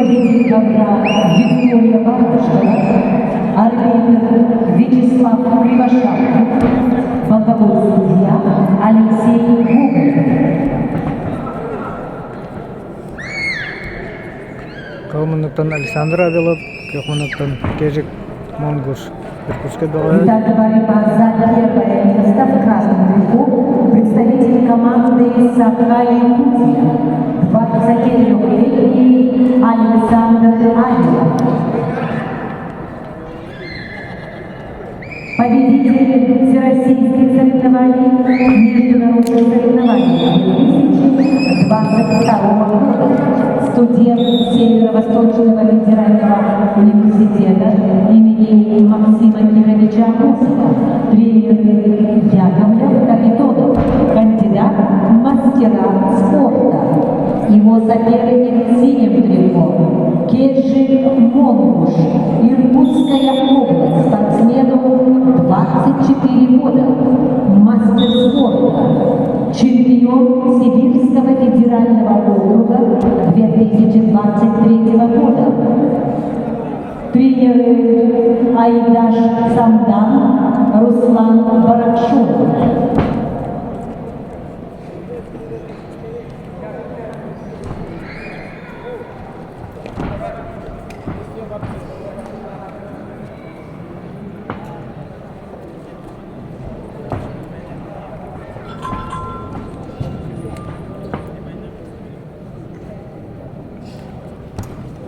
Руководитель ковра Виктория Барышева, арбитр Вячеслав Кривошапкин, боковой судья Алексей Гоголев. Кыл муннуктан Александр Авелов, күөх муннуктан Кежик Монгуш. Иркутскай бөҕө Итак, борьба за первое место в красном трико представитель команды Саха-Якутия, 23-летний Александр Авелов. Победитель всероссийских соревнований, международных соревнований 2022 года, студент Северо-Восточного федерального университета имени Максима Кировича Амосова, тренеры Яковлев Капитонов, кандидат в мастера спорта. Его соперник в синем трико Кежик Монгуш, Иркутская область, спортсмену 24 года, мастер спорта, чемпион Сибирского федерального округа 2023 года. Тренеры Айдаш Самдан, Руслан Баракшунов.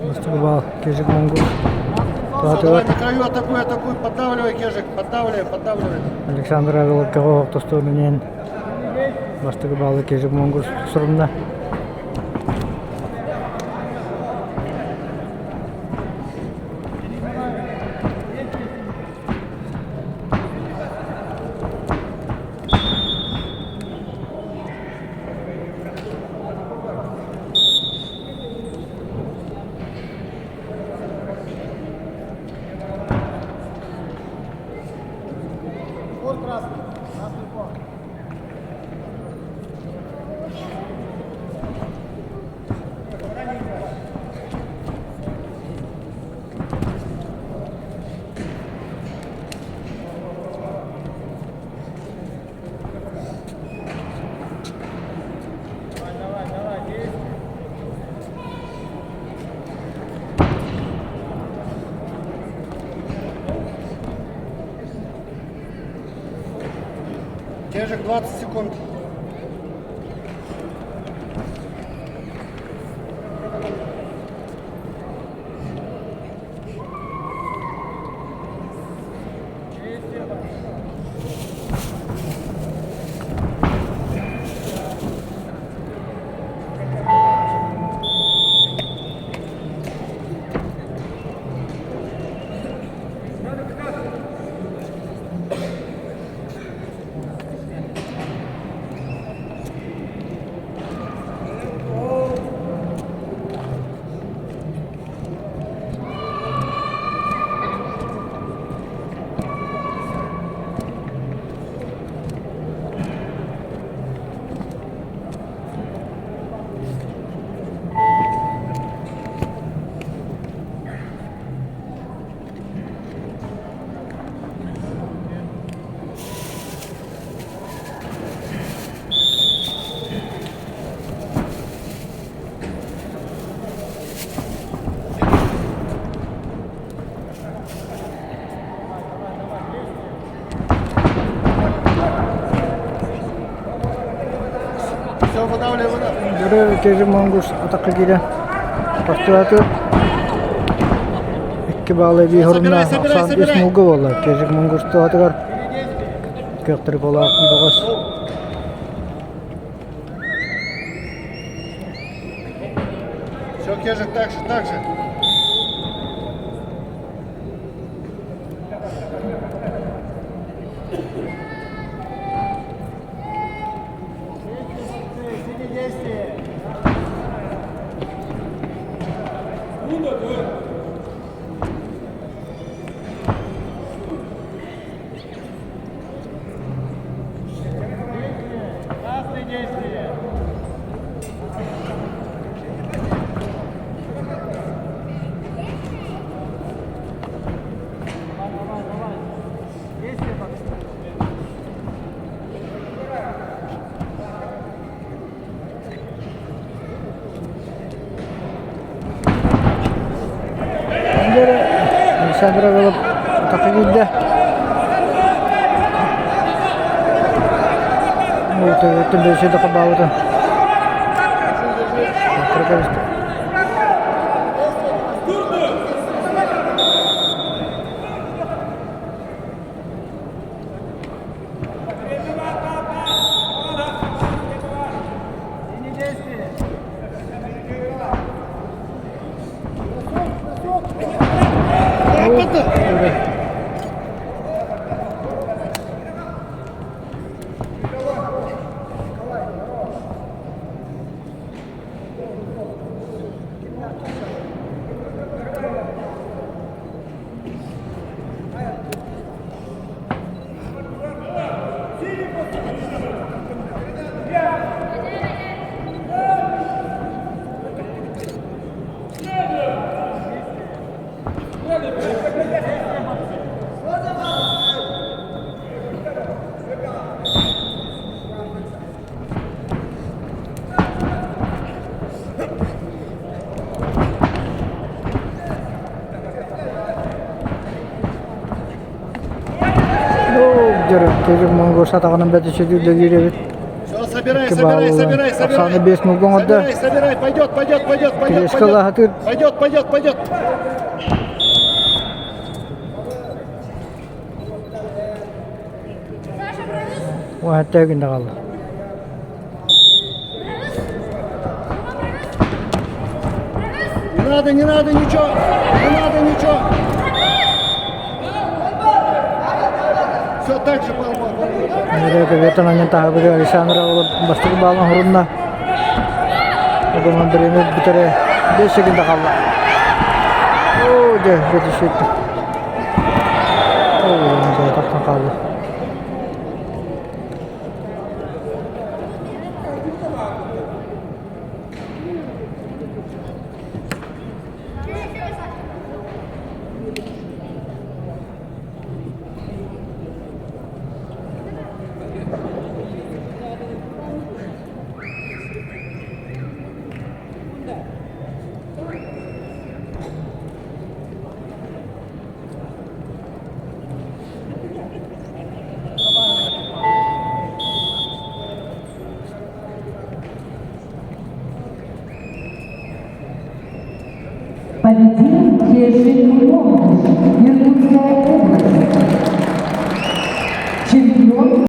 Бастыгыбал Кежик Монгуш. Все, давай на краю атакуй, атакуй, поддавливай, Кежик, поддавливай, поддавливай. Александр Авеловка оһохтостуонунен бастыгы баалы Кежик Монгуш сурунна. Кежик, 20 секунд. Все, выдавливай, выдавливай. Дөрө Кежик Монгуш атакка киирэн бастыгаатыгар икки баалы эбии хорунна Собирай, собирай, ахсаан үс собирай. мулга буолла. Кежик Монгуш туһатыгар кыахтары буолаах бөҕөс. Все, Кежик, так же, так же. Александр Авилов атахха киирдэ. Өттүн бэйсэ да хабаабытын. Монгол сатаҕынан бэт үчүгэй эбит. Все, собирай, собирай, собирай, собирай. Ахсааны 5 мугун оҥордо. Собирай, собирай, пойдет, пойдет, пойдет, пойдет, Кириэскэ пойдет. лаһатыыр. Пойдет, пойдет, пойдет. Уһатта күндэ хаалла. Не надо, не надо ничего, не надо ничего. Все так же, пал, пал, пал. Көбүөтэн анньан таһабыгы Александр бастакы баалын хорунна. Огонон бириэмэ бүтэрэ 5 секунда хаалла. Оо, дьэ, бөтүшүттэ. Оо, тахсан хаалла. Победил Кежик Монгуш.